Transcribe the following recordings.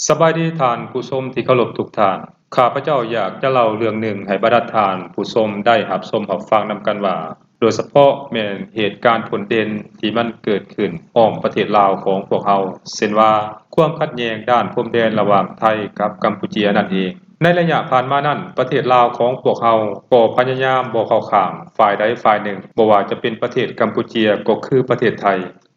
ສະບາຍດີທ່ານຜູ້ຊົມທີ່ເຄົາລົບທຸກທ່ານ. ຂ້າພະເຈົ້າຢາກຈະເລົ່າເລື່ອງໜຶ່ງໃຫ້ບັນດາທ່ານຜູ້ຊົມໄດ້ຮັບຊົມຮັບຟັງນຳກັນວ່າ ໂດຍສະເພາະແມ່ນເຫດການພົ້ນເດັ່ນທີ່ມັນເກີດຂຶ້ນອ້ອມປະເທດລາວຂອງພວກເຮົາ, ເຊັ່ນວ່າ ຄວາມຂັດແຍ່ງດ້ານພົມແດນລະຫວ່າງໄທກັບກຳປູເຈຍນັ້ນເອງ. ໃນໄລຍະຜ່ານມານັ້ນ, ປະເທດລາວຂອງພວກເຮົາກໍພະຍາຍາມບໍ່ເຂົ້າຂ້າງຝ່າຍໃດຝ່າຍໜຶ່ງ, ບໍ່ວ່າຈະເປັນປະເທດກຳປູເຈຍກໍຄືປະເທດໄທ.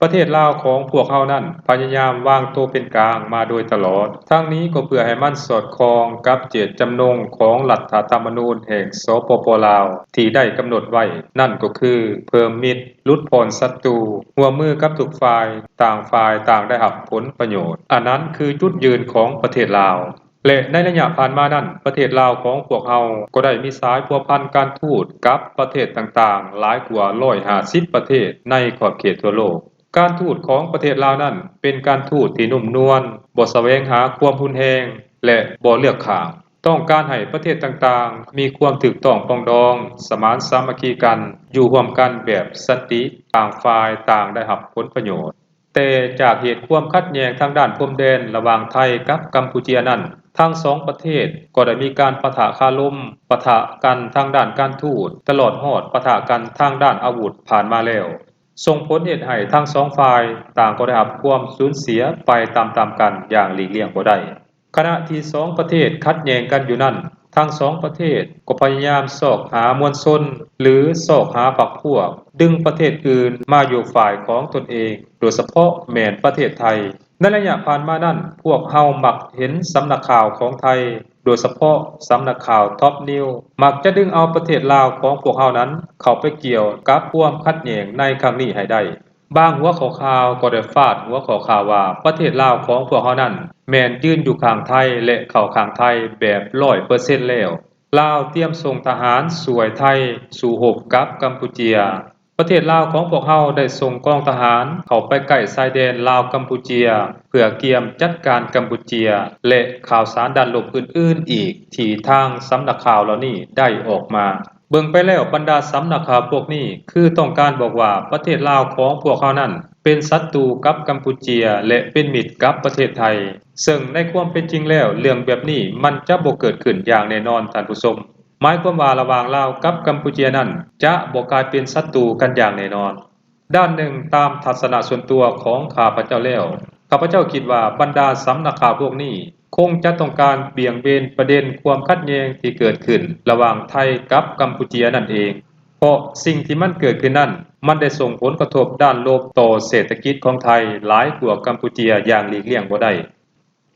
ປະເທດລາວຂອງພວກເຮົານັ້ນພະຍາຍາມວາງໂຕເປັນກາງມາໂດຍຕະຫຼອດ, ທັງນີ້ກໍເພື່ອໃຫ້ມັນສອດຄ່ອງກັບເຈດຈຳນົງຂອງລັດຖະທຳມະນູນແຫ່ງ ສປປ ລາວ ທີ່ໄດ້ກຳນົດໄວ້, ນັ້ນກໍຄື ເພີ່ມມິດ, ຫຼຸດຜ່ອນສັດຕູ, ຮ່ວມມືກັບທຸກຝ່າຍ, ຕ່າງຝ່າຍຕ່າງໄດ້ຮັບຜົນປະໂຫຍດ. ອັນນັ້ນຄືຈຸດຢືນຂອງປະເທດລາວ. ແລະ ໃນໄລຍະຜ່ານມານັ້ນ, ປະເທດລາວຂອງພວກເຮົາກໍໄດ້ມີສາຍພົວພັນການທູດກັບປະເທດຕ່າງໆ ຫຼາຍກວ່າຮ້ອຍຫ້າສິບປະເທດໃນຂອບເຂດທົ່ວໂລກ. ການທູດຂອງປະເທດລາວນັ້ນເປັນການທູດທີ່ນຸ້ມນວນ, ບໍ່ສະແຫວງຫາຄວາມຮຸນແຮງ ແລະ ບໍ່ເລືອກຂ້າງ, ຕ້ອງການໃຫ້ປະເທດຕ່າງໆມີຄວາມຖືກຕ້ອງປອງດອງ, ສະໝານສາມັກຄີກັນ, ຢູ່ຮ່ວມກັນແບບສັນຕິ, ຕ່າງຝ່າຍຕ່າງໄດ້ຮັບຜົນປະໂຫຍດ. ແຕ່ຈາກເຫດຄວາມຂັດແຍ່ງທາງດ້ານພົມແດນລະຫວ່າງໄທກັບກຳປູເຈຍນັ້ນ, ທັງສອງປະເທດກໍໄດ້ມີການປະທະຄາລົມ, ປະທະກັນທາງດ້ານການທູດ, ຕະຫຼອດຮອດປະທະກັນທາງດ້ານອາວຸດຜ່ານມາແລ້ວ, ສົ່ງຜົນເຮັດໃຫ້ທັງສອງຝ່າຍຕ່າງກໍໄດ້ຮັບຄວາມສູນເສຍໄປຕາມໆກັນຢ່າງຫຼີກລ່ຽງບໍ່ໄດ້. ຂະນະທີ່ສອງປະເທດຂັດແຍ່ງກັນຢູ່ນັ້ນ, ທັງສອງປະເທດກໍພະຍາຍາມຊອກຫາມວນຊົນ ຫຼື ຊອກຫາພັກພວກ, ດຶງປະເທດອື່ນມາຢູ່ຝ່າຍຂອງຕົນເອງ, ໂດຍສະເພາະແມ່ນປະເທດໄທ. ໃນໄລຍະຜ່ານມານັ້ນ, ພວກເຮົາມັກເຫັນສຳນັກຂ່າວຂອງໄທ, ໂດຍສະເພາະສຳນັກຂ່າວ Top News ມັກຈະດຶງເອົາປະເທດລາວຂອງພວກເຮົານັ້ນເຂົ້າໄປກ່ຽວກັບຄວາມຂັດແຍ່ງໃນຄັ້ງນີ້ໃຫ້ໄດ້. ບາງຫົວຂໍ້ຂ່າວກໍໄດ້ຟາດຫົວຂໍ້ຂ່າວວ່າ ປະເທດລາວຂອງພວກເຮົານັ້ນແມ່ນຢືນຢູ່ຂ້າງໄທ ແລະ ເຂົ້າຂ້າງໄທແບບຮ້ອຍເປີເຊັນແລ້ວ. ລາວຕຽມສົ່ງທະຫານຊ່ວຍໄທສູ້ຮົບກັບກຳປູເຈຍ. ປະເທດລາວຂອງພວກເຮົາໄດ້ສົ່ງກອງທະຫານເຂົ້າໄປໃກ້ຊາຍແດນລາວ-ກຳປູເຈຍ ເພື່ອກຽມຈັດການກຳປູເຈຍ ແລະ ຂ່າວສານດ້ານລົບອື່ນໆອີກທີ່ທາງສຳນັກຂ່າວເຫຼົ່ານີ້ໄດ້ອອກມາ. ເບິ່ງໄປແລ້ວບັນດາສຳນັກຂ່າວພວກນີ້ຄືຕ້ອງການບອກວ່າປະເທດລາວຂອງພວກເຮົານັ້ນເປັນສັດຕູກັບກຳປູເຈຍ ແລະ ເປັນມິດກັບປະເທດໄທ, ເຊິ່ງໃນຄວາມເປັນຈິງແລ້ວເລື່ອງແບບນີ້ມັນຈະບໍ່ເກີດຂຶ້ນຢ່າງແນ່ນອນທ່ານຜູ້ຊົມ. ໝາຍຄວາມວ່າລະຫວ່າງລາວກັບກຳປູເຈຍນັ້ນຈະບໍ່ກາຍເປັນສັດຕູກັນຢ່າງແນ່ນອນ. ດ້ານໜຶ່ງ, ຕາມທັດສະນະສ່ວນຕົວຂອງຂ້າພະເຈົ້າແລ້ວ, ຂ້າພະເຈົ້າຄິດວ່າບັນດາສຳນັກຂ່າວພວກນີ້ຄົງຈະຕ້ອງການບ່ຽງເບນປະເດັນຄວາມຂັດແຍ່ງທີ່ເກີດຂຶ້ນລະຫວ່າງໄທກັບກຳປູເຈຍນັ້ນເອງ, ເພາະສິ່ງທີ່ມັນເກີດຂຶ້ນນັ້ນ ມັນໄດ້ສົ່ງຜົນກະທົບດ້ານລົບຕໍ່ເສດຖະກິດຂອງໄທຫຼາຍກວ່າກຳປູເຈຍຢ່າງຫຼີກລ່ຽງບໍ່ໄດ້.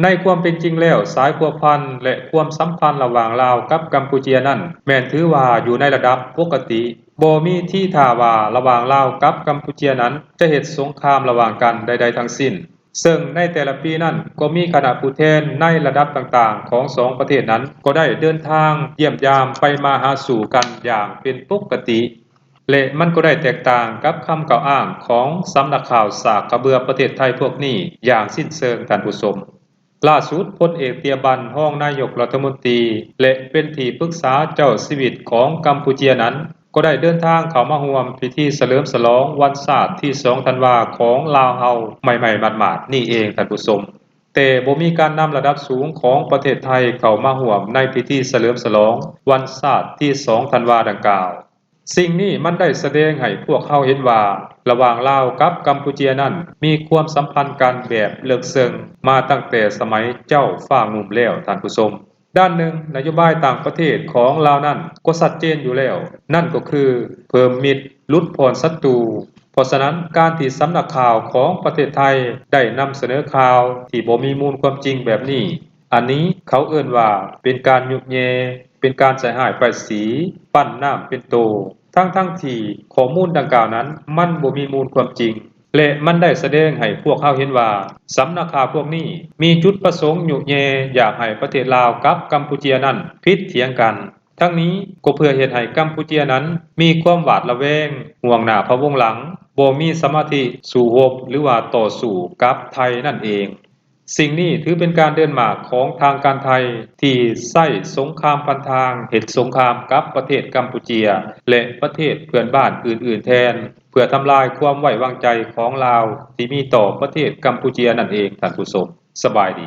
ໃນຄວາມເປັນຈິງແລ້ວ, ສາຍພົວພັນ ແລະ ຄວາມສຳພັນລະຫວ່າງລາວກັບກຳປູເຈຍນັ້ນ ແມ່ນຖືວ່າຢູ່ໃນລະດັບປົກກະຕິ, ບໍ່ມີທີທ່າວ່າລະຫວ່າງລາວກັບກຳປູເຈຍນັ້ນຈະເຮັດສົງຄາມລະຫວ່າງກັນໃດໆທັງສິ້ນ. ເຊິ່ງໃນແຕ່ລະປີນັ້ນກໍມີຄະນະຜູ້ແທນໃນລະດັບຕ່າງໆຂອງສອງປະເທດນັ້ນ ກໍໄດ້ເດີນທາງຢ້ຽມຢາມໄປມາຫາສູ່ກັນຢ່າງເປັນປົກກະຕິ ແລະ ມັນກໍໄດ້ແຕກຕ່າງກັບຄຳກ່າວອ້າງຂອງສຳນັກຂ່າວສາກກະເບືອປະເທດໄທພວກນີ້ຢ່າງສິ້ນເຊີງ, ທ່ານຜູ້ຊົມ. ລ່າສຸດ, ພົນເອກ ເຕຍ ບັນ ຮອງນາຍົກລັດຖະມົນຕີ ແລະ ເປັນທີ່ປຶກສາເຈົ້າຊີວິດຂອງກຳປູເຈຍນັ້ນ ກໍໄດ້ເດີນທາງເຂົ້າມາຮ່ວມພິທີສະເຫຼີມສະຫຼອງວັນຊາດທີສອງທັນວາຂອງລາວເຮົາໃໝ່ໆໝາດໆນີ້ເອງ, ທ່ານຜູ້ຊົມ. ແຕ່ບໍ່ມີການນຳລະດັບສູງຂອງປະເທດໄທເຂົ້າມາຮ່ວມໃນພິທີສະເຫຼີມສະຫຼອງວັນຊາດທີສອງທັນວາດັ່ງກ່າວ. ສິ່ງນີ້ມັນໄດ້ສະແດງໃຫ້ພວກເຮົາເຫັນວ່າ ລະຫວ່າງລາວກັບກຳປູເຈຍນັ້ນມີຄວາມສຳພັນກັນແບບເລິກເຊິ່ງມາຕັ້ງແຕ່ສະໄໝເຈົ້າຟ້າງຸ່ມແລ້ວ, ທ່ານຜູ້ຊົມ. ດ້ານໜຶ່ງ, ນະໂຍບາຍຕ່າງປະເທດຂອງລາວນັ້ນກໍຊັດເຈນຢູ່ແລ້ວ, ນັ້ນກໍຄືເພີ່ມມິດ, ຫຼຸດຜ່ອນສັດຕູ. ເພາະສະນັ້ນ, ການທີ່ສຳນັກຂ່າວຂອງປະເທດໄທໄດ້ນຳສະເໜີຂ່າວທີ່ບໍ່ມີມູນຄວາມຈິງແບບນີ້, ອັນນີ້ເຂົາເອີ້ນວ່າເປັນການຍຸແຍ່, ເປັນການໃສ່ຮ້າຍປ້າຍສີ ປັ້ນນ້ຳເປັນໂຕ, ທັງໆທີ່ຂໍ້ມູນດັ່ງກ່າວນັ້ນມັນບໍ່ມີມູນຄວາມຈິງ ແລະ ມັນໄດ້ສະແດງໃຫ້ພວກເຮົາເຫັນວ່າ ສຳນັກຂ່າວພວກນີ້ມີຈຸດປະສົງຍຸແຍ່ຢາກໃຫ້ປະເທດລາວກັບກຳປູເຈຍນັ້ນຜິດຖຽງກັນ. ທັງນີ້ກໍເພື່ອເຮັດໃຫ້ກຳປູເຈຍນັ້ນມີຄວາມຫວາດລະແວງ, ຫ່ວງໜ້າພະວົງຫຼັງ, ບໍ່ມີສະມາທິສູ້ຮົບ ຫຼືວ່າຕໍ່ສູ້ກັບໄທນັ້ນເອງ. ສິ່ງນີ້ຖືເປັນການເດີນໝາກຂອງທາງການໄທທີ່ໃຊ້ສົງຄາມພັນທາງເຮັດສົງຄາມກັບປະເທດກຳປູເຈຍ ແລະ ປະເທດເພື່ອນບ້ານອື່ນໆແທນ ເພື່ອທຳລາຍຄວາມໄວ້ວາງໃຈຂອງລາວທີ່ມີຕໍ່ປະເທດກຳປູເຈຍນັ້ນເອງ, ທ່ານຜູ້ຊົມ. ສະບາຍດີ.